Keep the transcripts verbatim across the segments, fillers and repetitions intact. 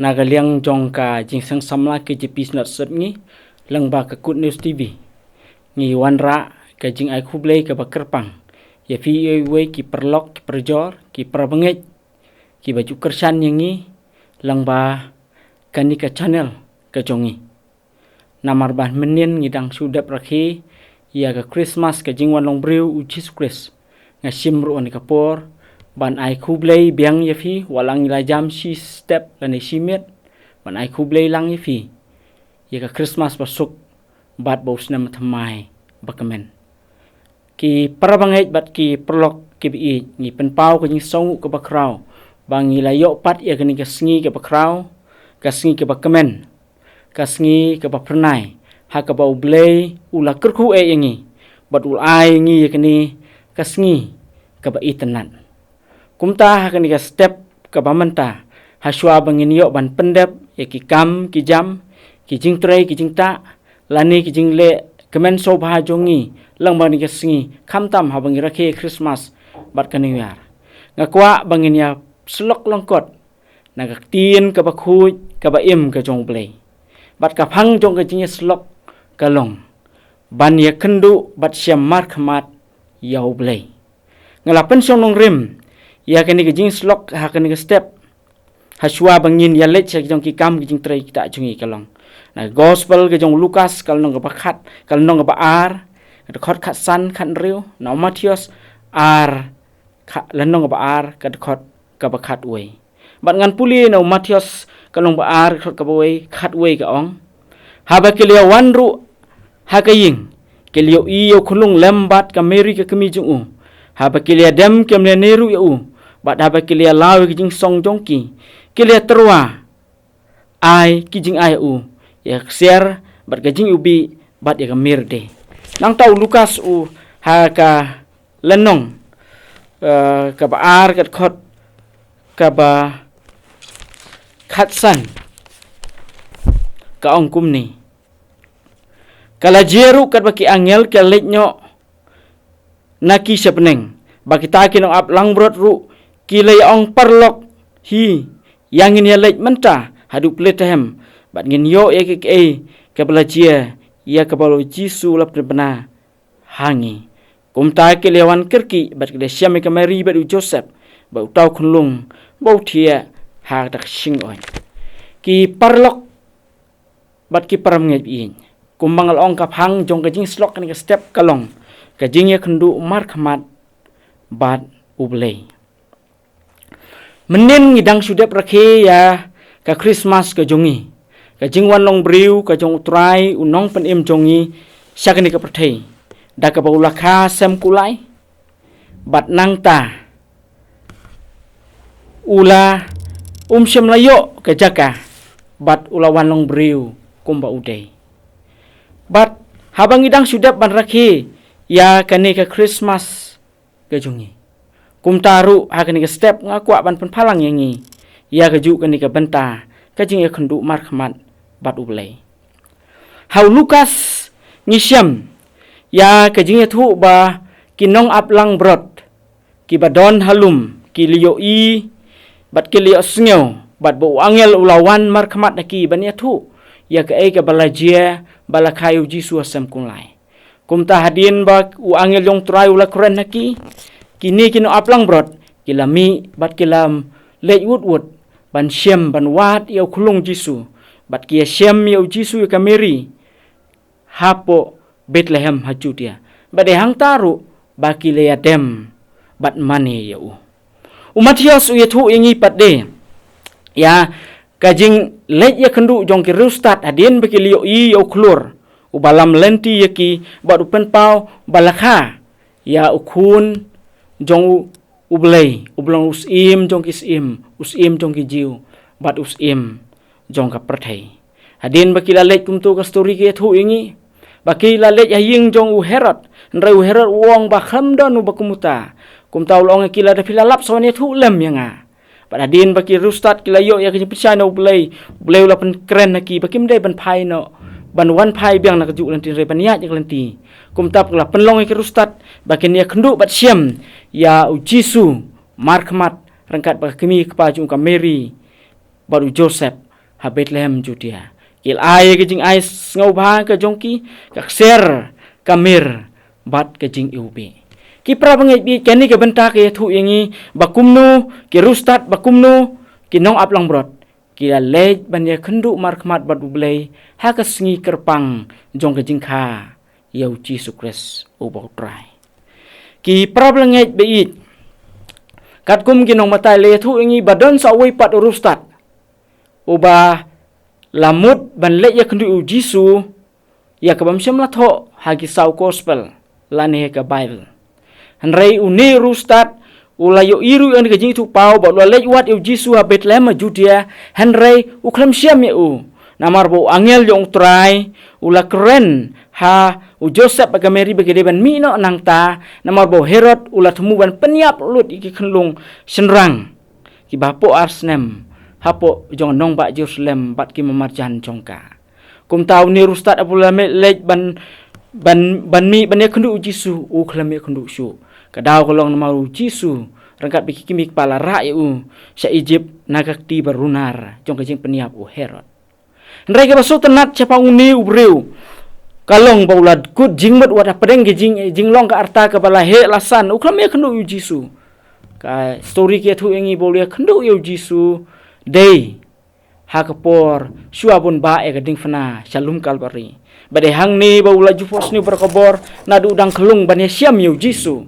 Na ka liang jong ka jingseng samla K J P Synod Sepngi, lyngba ka Good News T V, ngi wanrah ka jingai khublei kaba kyrpang ïa phi iwei ki paralok, ki parajor, ki parabangeit kiba ju kyrshan ïa ngi lyngba kane ka channel ka jong ngi. Namar ba mynnin ngi dang shu dep rakhe ïa ka Christmas, ka jingwan long briew u Jisu Khrist, nga shim ruh ha kane ka por ban ai khublei biang ïa phi, wat la ngi la jam shi step lane shi miet, ban ai khublei lang ïa phi ïa ka Christmas ba suk bad ba u snem thymmai ba kmen. Ki parabangeit bad ki paralok kiba ïeit, ngi pynpaw ka jingsngewnguh kaba khraw ba ngi la ïoh pat ïa kane ka sngi kaba khraw, ka sngi kaba kmen, ka sngi kaba phyrnai ha kaba U Blei u la kyrkhu eh ïa ngi bad u la ai ïa ngi ïa kane ka sngi kaba itynnad. Kumta ha kane ka step kaba mynta, ha shuwa ba ngin ïoh ban pyndep ïa ki kam ki jam, ki jingtrei ki jingtah, lane ki jingleh kmen sngewbha jong ngi lyngba kane ka sngi, khamtam haba ngi rakhe Christmas bad ka New Year, nga kwah ba ngin ïa syllok lyngkot na ka ktien kaba khuid kaba im ka jong U Blei. Bad ka phang jong ka jingïasyllok ka long ban ïakynduh bad shem markhmat ïa U Blei. Nga la pynshong nongrim ïa kane ka jingïasyllok ha kane ka step, ha shuwa ba ngin ïaleit sha ki jong ki kam ki jingtrei ki tah jong ngi, ka long na ka Gospel ka jong u Lukas, ka lynnong kaba khat, ka lynnong kaba ar, ka dkhot khatsan, khathynriew, na u Mathaios ar, ka lynnong kaba ar, ka dkhot kaba khatwei. Bad ngan pule na u Mathaios ka lynnong ba ar, ka dkhot kaba wei, khatwei, ka ong: Haba ki la ïawan ruh ha ka ïing, ki la ïohi ïa u khunlung lem bad ka Mari ka kmie jong u. Haba ki la ïadem, kim lehne ruh ïa u. Bad haba ki la ïalaw ïa ka jingsong jong ki, ki la ïatyrwa ai ki jingai ïa u, ïa ka ksiar bad ka jingïewbih bad ïa ka mirde. Nangta u Lukas u, ha ka lynnong, eh, kaba ar, ka dkhot kaba khatsan, ka ong kumne: Ka la jia ruh katba ki angel ki la leit noh na ki sha bneng. Bad kita ki nongap langbrot ruh ki la ïa ong: Paralok, hi, ïa ngin ïaleit mynta haduh Bethlehem bad ngin ïoh ïa kaei kaba la jia, ïa kaba u Jisu u la pynbna ha ngi. Kumta ki la ïawan kyrkieh bad ki la shem ïa ka Mari bad u Joseph bad uta u khunlung ba u thiah ha kata ka shyngkhot. Ki paralok bad ki parabangeit, kumba nga la ong, ka phang jong ka jingïasyllok kane ka step ka long ka jingïakynduh markhmat bad U Blei. Mynnin ngi dang shu dep rakhe ïa ka Christmas ka jong ngi, ka jingwan long briew ka jong U Trai, U Nongpynim jong ngi sha kane ka pyrthei, da kaba u la kha sem kulai. Bad nangta u la, um shym la ïoh ka jaka bad u la wan long briew kumba u dei. Bad haba ngi dang shu dep ban rakhe ïa kane ka Christmas ka jong ngi, kumta ruh ha kane ka step nga kwah ban pynpaw lang ïa ngi ïa kajuh kane ka bynta ka jingïakynduh markhmat bad U Blei. Ha u Lukas ngi shem ïa ka jingïathuh ba ki nongap langbrot kiba don ha lum ki la ïohi bad ki la ïohsngew, bad ba u angel u la wan markhmat ha ki ban ïathuh ïa kaei kaba la jia, ba la kha ïa u Jisu ha sem kulai. Kumta hadien ba u angel jong U Trai u la kren ha ki, kine ki nongap langbrot ki la mih bad ki la leit wut wut ban shem, ban wad ïa u khunlung Jisu. Bad ki ïa shem ïa u Jisu ïa ka Mari hapoh Bethlehem ha Judia. Bad dei hangta ruh ba ki la ïadem bad mane ïa u. U Mathaios u ïathuh ïa ngi pat de ïa ka jingleit ïakynduh jong ki riewstad hadien ba ki la ïohi ïa u khlur uba lam lynti ïa ki bad u pynpaw ba la kha ïa u Khun jong U Blei, uba long u Syiem jong ki syiem, u Syiem jong ki Jiw, bad u Syiem jong ka pyrthei. Hadien ba ki la leit, kumto ka story ka ïathuh ïa ngi, ba ki la leit ha ïing jong u Herod, hynrei u Herod u ong ba khlem don uba kum uta. Kumta u la ong ïa ki, lada phi la lap sa wan ïathuh lem ïa nga. Bad hadien ba ki riewstad ki la ïoh ïa ka jingpynshai na U Blei, U Blei u la pynkren ha ki ba kim dei ban phai noh, ban wan phai biang na kajuh ka lynti, hynrei ban ïaid ïa ka lynti. Kumta ki la pynlong ïa ki riewstad ba kin ïakynduh bad shem ïa u Jisu markhmat ryngkat bad ka kmie kpa jong u, ka Mari bad u Joseph, ha Bethlehem Judea. Ki la ai ka jingai sngewbha ka jong ki, ka ksiar, ka mir, bad ka jingiwbih. Ki para bangeit, bad kane ka bynta ka ïathuh ïa ngi ba kumno ki riewstad, ba kumno ki nongap langbrot ki la leit ban ïakynduh markhmat bad U Blei ha ka sngi kyrpang jong ka jingkha ïa U Jisu Khrist uba U Trai. Ki para bangeit, bad katkum ki nongbatai la ïathuh ïa ngi ba don sa uwei pat u riewstad uba la mut ban leit ïakynduh U Jisu ïa kaba ym shym la thoh ha ki saw gospel lane ha ka Bible. Hynrei une u riewstad u la ïohi ruh ïa ka jingithuhpaw bad u la leit wad ïa U Jisu ha Bethlehem ha Judea, hynrei u khlem shym ïa u. Namar ba u angel jong U Trai u la kren ha u Joseph bad ka Mary ba ki dei ban mih noh nangta, namar ba u Herod u la thmu ban pynïap lut ïa ki khunlung shynrang kiba hapoh ar snem hapoh jong ka nongbah Jerusalem bad ki marjan jong ka. Kumta une u riewstad haba u la mih leit ban, ban, ban mih ban ïakynduh U Jisu, u khlem ïakynduh shuh. Ka daw ka long namar U Jisu, ryngkat bad ki kmie kpa, la rah ïa u sha Egypt na ka kti ba runar jong ka jingpynïap u Herod. Hynrei kaba sngewtynnat shaphang une u briew ka long ba u la kut jingmut wat hapdeng ka jing, jinglong ka rta kaba la heh la san, u khlem ïakynduh ïa U Jisu. Ka story ka ïathuh ïa ngi ba u la ïakynduh ïa U Jisu dei ha ka por shuwa ba un bah ïa ka diengphna sha lum Kalbari. Bad dei hangne ba u la ju phohsniew baroh kawei naduh u dang khyllung ban ïashem ïa U Jisu.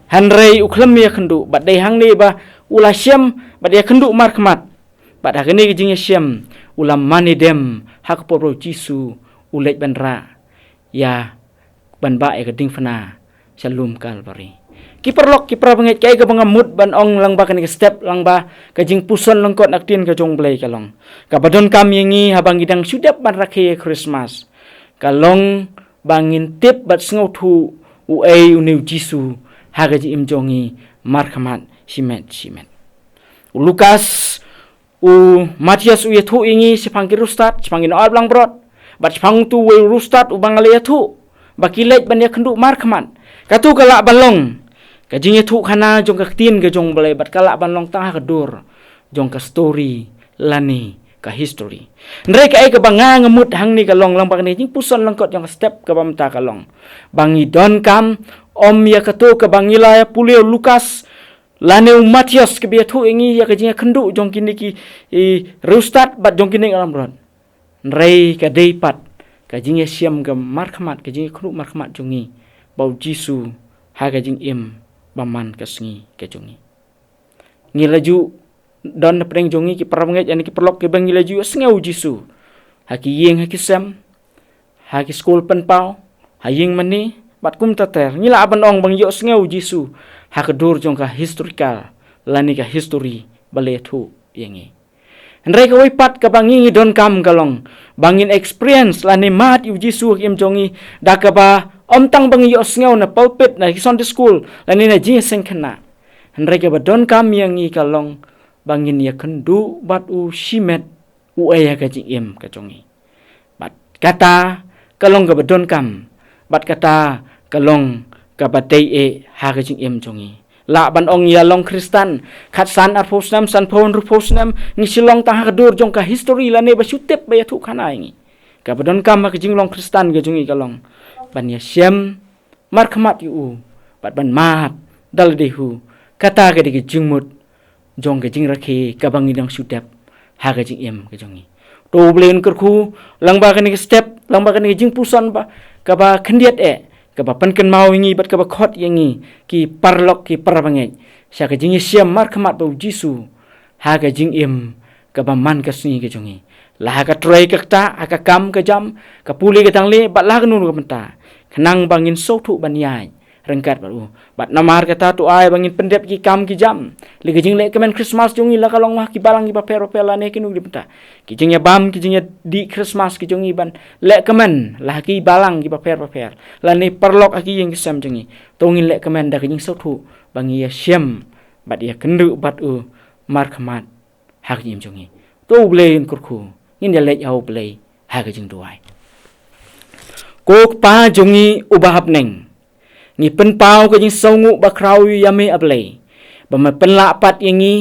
Hynrei u khlem ïakynduh, bad dei hangne ba u la shem bad ïakynduh markhmat. Bad ha kane ka jingïashem u la mane dem ha ka por ba U Jisu u leit ban rah ïa, ban bah ïa ka diengphna sha lum Kalbari. Ki paralok, ki para bangeit, kaei kaba nga mut ban ong lyngba kane ka step, lyngba ka jingpuson lyngkot na ka ktien ka jong U Blei ka long, kaba donkam ïa ngi haba ngi dang shu dep ban rakhe ïa Christmas, ka long ba ngin tip bad sngewthuh uei une U Jisu ha ka jingim jong ngi markhmat shimet shimet. U Lukas, u Mathaios u ïathuh ïa ngi shaphang ki riewstad, shaphang ki nongap langbrot, bad shaphang utu uwei u riewstad uba nga la ïathuh ba ki leit ban ïakynduh markhmat. Katu ka lah ban long ka jingïathuhkhana jong ka ktien ka jong U Blei, bad ka lah ban long tang ha ka dur jong ka story lane ka history. Hynrei kaei kaba nga, nga mut hangne ka long, lyngba kane ka jingpuson lyngkot jong ka step kaba mynta, ka long ba ngi donkam ym ïa katu kaba ngi la ïa pule u Lukas lane u Mathaios kaba ïathuh ïa ngi ïa ka jingïakynduh jong kine ki, i, riewstad bad jong kine ki nongap langbrot. Hynrei ka dei pat ka jingïashem ka markhmat, ka jingïakynduh markhmat jong ngi ba U Jisu ha ka jingim ba man ka sngi ka jong ngi. Ngi la ju don na pdeng jong ngi, ki para bangeit, ïa ngi ki paralok kiba ngi la ju ïohsngew U Jisu ha ki ïing ha ki sem, ha ki skul pynpaw, ha ïing mane, bad kumta ter. Ngi lah ban ong ba ngi ïohsngew U Jisu ha ka dur jong ka historical lane ka history ba la ïathuh ïa ngi. Hynrei kawei pat kaba ngi, ngi donkam ka long ba ngin experience lane mad ïa U Jisu ha ka jingim jong ngi, da kaba ym tang ba ngi ïohsngew na pulpit, na ki Sunday school lane na jingïaseng khynnah. Hynrei kaba donkam ïa ngi ka long ba ngin ïakynduh bad u shimet uei ha ka jingim ka jong ngi. Bad kata ka long kaba donkam, bad kata ka long kaba dei eh ha ka jingim jong ngi. Lah ban ong ïa long Khristan khatsan, arphew snem, sanphew, hynriewphew snem, ngi shu long tang ha ka dur jong ka history lane ba shu tip ba ïathuhkhana ïa ngi. Kaba donkam ha ka jinglong Khristan ka jong ngi ka long ban ïashem markhmat ïa u bad ban mad da lade hu. Kata ka dei ka jingmut jong ka jingrakhe kaba ngi dang shu dep ha ka jingim ka jong ngi. To U Blei un kyrkhu lyngba kane ka step, lyngba kane ka jingpuson ba, kaba khyndiat eh, kaba pynkynmaw ïa ngi bad kaba khot ïa ngi, ki paralok, ki para bangeit, sha ka jingïashem markhmat bad U Jisu ha ka jingim kaba man ka sngi ka jong ngi. La ha ka trei ka ktah, ha ka kam ka jam, ka pule ka tang leh, bad la ha kano kano ka bynta, khnang ba ngin sngewthuh ban ïaid ryngkat bad u. Bad namar kata to ai ba ngin pyndep ki kam ki jam. Lei ka jinglehkmen Christmas jong ngi la ka long ha ki balang kiba pher bapher lane kino kino ki bynta. Ki jingïabam, ki jingïadih Christmas ki jong ngi ban lehkmen la ha ki balang kiba pher bapher lane paralok ha ki ïing ki sem jong ngi. To ngin lehkmen da ka jingsngewthuh ba ngi ïashem bad ïakynduh bad u markhmat ha ka jingim jong ngi. To U Blei un kyrkhu, ngin ïaleit ha U Blei ha ka jingduwai. Ko Kpa jong ngi uba ha bneng, ngi pynpaw ka jingsngewnguh bakhraw ïa me, A Blei, ba me pynlah pat ïa ngi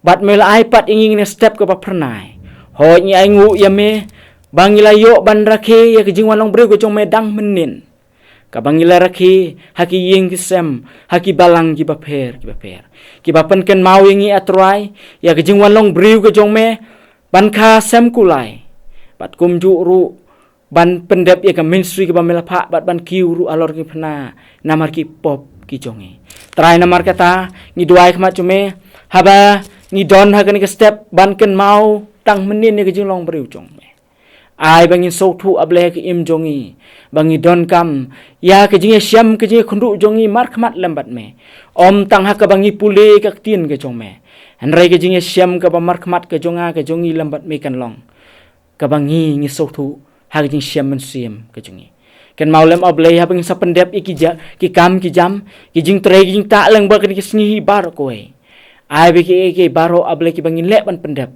bad me la ai pat ïa ngi kane ka step kaba phyrnai. Hooid, ngi ainguh ïa me ba ngi la ïoh ban rakhe ïa ka jingwan long briew ka jong me dang mynnin, kaba ngi la rakhe ha ki ïing ki sem, ha ki balang kiba pher kiba pher, kiba pynkynmaw ïa ngi, A Trai, ïa ka jingwan long briew ka jong me ban kha sem kulai, bad kumjuh ruh ban pyndep ïa ka ministry kaba me la phah, bad ban kiew ruh halor ki phna namar ki pop ki jong ngi. Trai, namar kata ngi duwai khmat jong me, haba ngi don ha kane ka step ban kynmaw tang mynnin ïa ka jinglong briew jong me, ai ba ngin sngewthuh, A Blei, ha ka im jong ngi, ba ngi donkam ïa ka jingïashem, ka jingïakhynduh jong ngi markhmat lem bad me, ym tang ha kaba ngi pule ka ktien ka jong me, hynrei ka jingïashem kaba markhmat ka jong nga, ka jong ngi lem bad me kan long kaba ngi, ngi sngewthuh ha ka jingshem mynsiem ka jong ngi. Kynmaw lem, A Blei, haba ngin sa pyndep ïa ki ja-, ki kam ki jam, ki jingtrei ki jingtah lyngba kane ka sngi hi baroh kawei, ai ba ki, ki baroh, A Blei, kiba ngin leh ban pyndep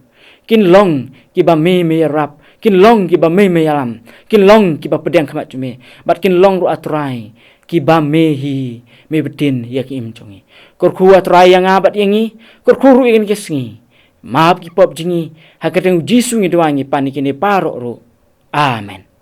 kin long kiba me, me ïarap, kin long kiba me, me ïalam, kin long kiba pdiang khmat jong me, bad kin long ruh, A Trai, kiba me hi me btin ïa ka im jong ngi. Kyrkhu, A Trai, ïa nga bad ïa ngi, kyrkhu ruh ïa kane ka sngi. Map ki pop jong ngi, ha ka kyrteng U Jisu ngi duwai, ngi pan ïa kine baroh ruh. Amen.